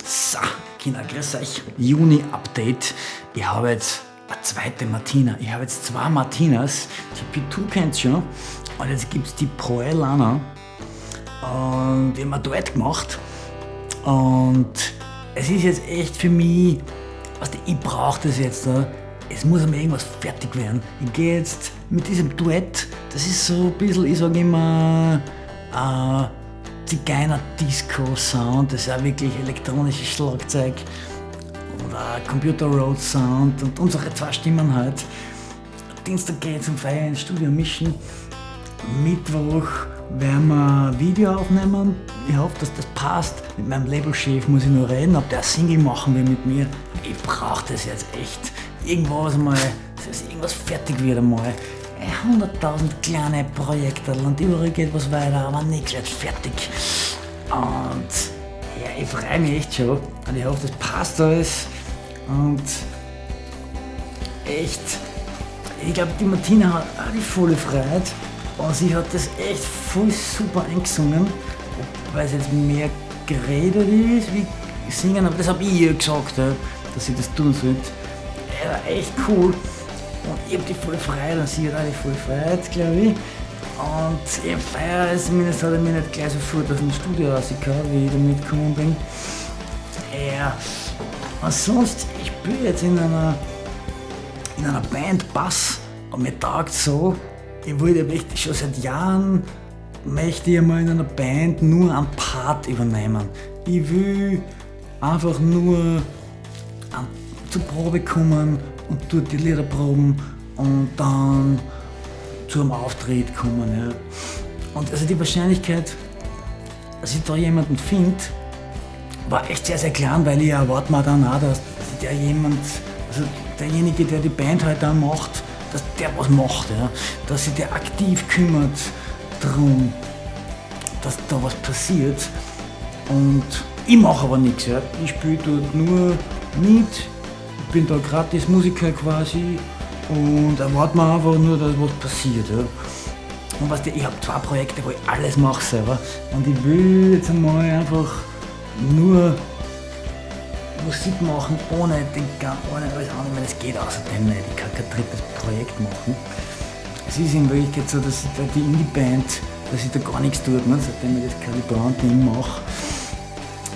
So, Kinder, grüß euch. Juni-Update. Ich habe jetzt eine zweite Martina. Ich habe jetzt zwei Martinas. Die P2 kennt schon. Und jetzt gibt es die Poelana. Und wir haben ein Duett gemacht. Und es ist jetzt echt für mich, weißt du, ich brauche das jetzt. Ne? Es muss einmal irgendwas fertig werden. Ich gehe jetzt mit diesem Duett, das ist so ein bisschen, ich sage immer, Zigeuner-Disco-Sound, das ist auch wirklich elektronisches Schlagzeug oder Computer Road Sound und unsere zwei Stimmen halt. Dienstag gehe ich zum Feiern ins Studio mischen. Mittwoch werden wir ein Video aufnehmen. Ich hoffe, dass das passt. Mit meinem Labelchef muss ich noch reden, ob der Single machen will mit mir. Ich brauche das jetzt echt. Irgendwas mal, dass irgendwas fertig wird einmal. 100.000 kleine Projekte und überall geht was weiter, aber nichts wird fertig. Und ja, ich freue mich echt schon und ich hoffe, das passt alles. Und echt, ich glaube, die Martina hat auch die volle Freude und sie hat das echt voll super eingesungen, weil es jetzt mehr geredet ist wie singen, aber das habe ich ihr gesagt, ja, dass sie das tun sollte. Ja, echt cool. Und ich habe die volle Freude und sie hat auch die volle Freude, glaube ich. Und ich feiere es, zumindest hat er mir nicht gleich sofort aus dem Studio rausgehauen, wie ich da mitgekommen bin. Ja, und sonst, ich spiele jetzt in einer Band Bass und mir taugt so, ich wollte echt schon seit Jahren, möchte ich einmal in einer Band nur einen Part übernehmen. Ich will einfach nur zur Probe kommen und dort die Lieder proben und dann zu einem Auftritt kommen. Ja. Und also die Wahrscheinlichkeit, dass ich da jemanden finde, war echt sehr, sehr klein, weil ich erwarte mir dann auch, dass der jemand, also derjenige, der die Band halt dann macht, dass der was macht, ja. Dass sich der aktiv kümmert drum, dass da was passiert. Und ich mache aber nichts, ja. Ich spiele dort nur mit, ich bin da gratis Musiker quasi und erwarte mir einfach nur, dass was passiert. Ja. Und weißt du, ich habe zwei Projekte, wo ich alles mache selber. Und ich will jetzt einmal einfach nur Musik machen, ohne alles andere. Ich meine, das geht außerdem nicht. Ich kann kein drittes Projekt machen. Es ist in Wirklichkeit so, dass ich da die Indie-Band, dass ich da gar nichts tut, ne, seitdem ich das Kelly Brown-Ding mache.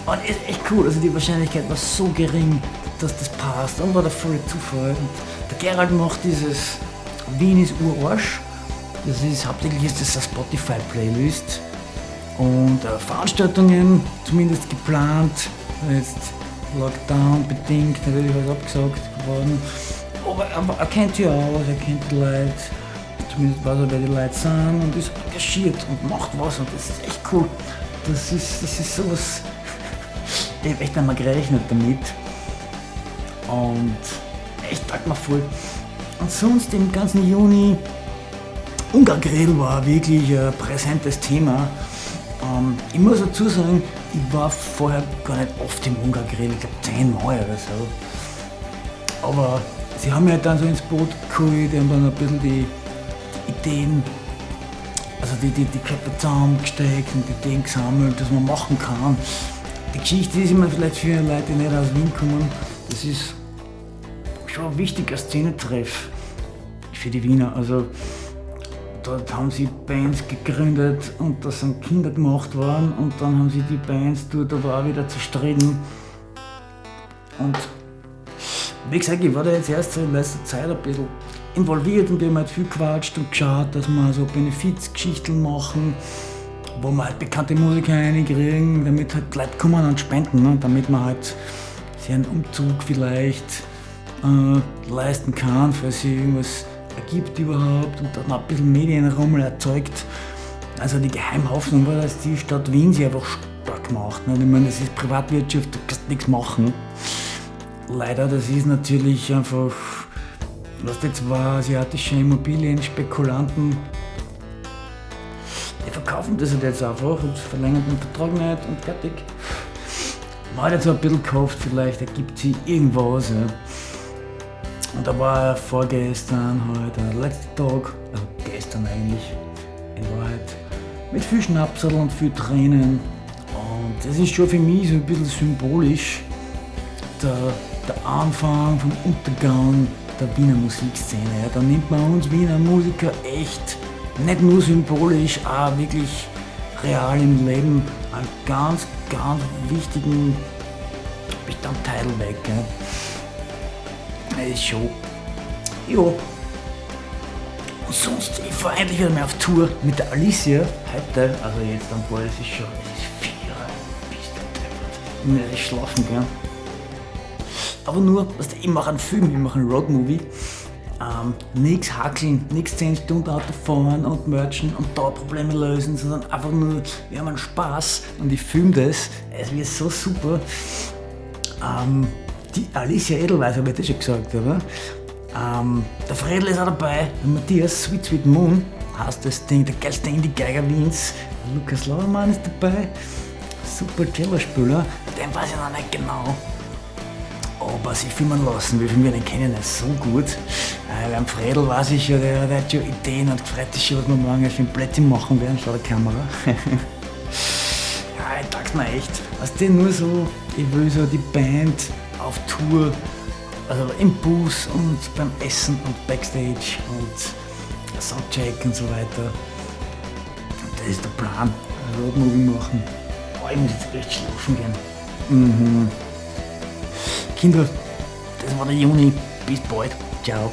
Und ist echt cool, also die Wahrscheinlichkeit war so gering, dass das passt und war der volle Zufall. Und der Gerald macht dieses Wien ist Urarsch. Das ist, hauptsächlich ist das eine Spotify-Playlist und Veranstaltungen zumindest geplant. Jetzt Lockdown bedingt natürlich alles abgesagt geworden. Aber er kennt sich aus, er kennt die Leute, zumindest weiß er, wer die Leute sind und ist engagiert und macht was und das ist echt cool. Das ist sowas, ich habe echt einmal gerechnet damit. Und echt taugt mir voll. Und sonst im ganzen Juni, Ungarn-Grill war wirklich ein präsentes Thema. Ich muss dazu sagen, ich war vorher gar nicht oft im Ungar-Grill, ich glaube 10-mal oder so. Aber sie haben mich halt dann so ins Boot geholt, die haben dann ein bisschen die Ideen, also die Köpfe zusammengesteckt und die Ideen gesammelt, was man machen kann. Die Geschichte ist immer vielleicht für Leute, die nicht aus Wien kommen, das ist schon ein wichtiger Szenetreff für die Wiener. Also dort haben sie Bands gegründet und da sind Kinder gemacht worden und dann haben sie die Bands dort aber auch wieder zerstritten. Und wie gesagt, ich war da jetzt erst so in letzter Zeit ein bisschen involviert und wir haben halt viel gequatscht und geschaut, dass wir so Benefizgeschichten machen, wo wir halt bekannte Musiker reinkriegen, damit halt Leute kommen und spenden, ne? Damit man halt sich einen Umzug vielleicht leisten kann, falls sich irgendwas ergibt überhaupt und dann ein bisschen Medienrummel erzeugt. Also die Geheimhoffnung war, dass die Stadt Wien sich einfach stark macht. Ne? Ich meine, das ist Privatwirtschaft, du kannst nichts machen. Leider, das ist natürlich einfach, was jetzt war, asiatische Immobilienspekulanten, die verkaufen das halt jetzt einfach und verlängern den Vertrag nicht und fertig. Man hat jetzt ein bisschen gehofft, vielleicht ergibt sich irgendwas. Ja. Und da war vorgestern halt der letzte Tag, also gestern eigentlich, in Wahrheit, mit viel Schnapsel und viel Tränen. Und Das ist schon für mich so ein bisschen symbolisch der Anfang vom Untergang der Wiener Musikszene. Ja, da nimmt man uns Wiener Musiker echt nicht nur symbolisch, auch wirklich real im Leben einen ganz, ganz wichtigen Bestandteil weg. Ja. Das ist schon, ja. Und sonst, ich fahre endlich wieder mal auf Tour mit der Alicia heute, also jetzt dann bald, es ist schon, es ist 4, bist du deppert. Ich muss jetzt schlafen gehen. Aber nur, weißt du, ich mache einen Film, ich mache einen Roadmovie. Nix hackeln, nix 10 Stunden Auto fahren und merchen und da Probleme lösen, sondern einfach nur, wir haben einen Spaß und ich filme das. Es wird so super. Die Alicia Edelweiss habe ich das schon gesagt, oder? Der Fredl ist auch dabei, der Matthias, Sweet Sweet Moon heißt das Ding, der geilste Indie-Geiger Wiens. Der Lukas Lauermann ist dabei, super Cellospieler, den weiß ich noch nicht genau, ob er sich filmen lassen will, wir den kennen ihn so gut. Beim Fredl weiß ich ja, der hat schon Ideen und freut sich schon, was wir morgen für ein Plätzchen machen werden vor der Kamera. Ja, ich taugt mir echt. Weißt du, nur so, ich will so die Band auf Tour, also im Bus und beim Essen und Backstage und Soundcheck und so weiter. Und das ist der Plan, ein Roadmovie machen. Boah, ich muss jetzt echt schlafen gehen. Kinder, das war der Juni. Bis bald. Ciao.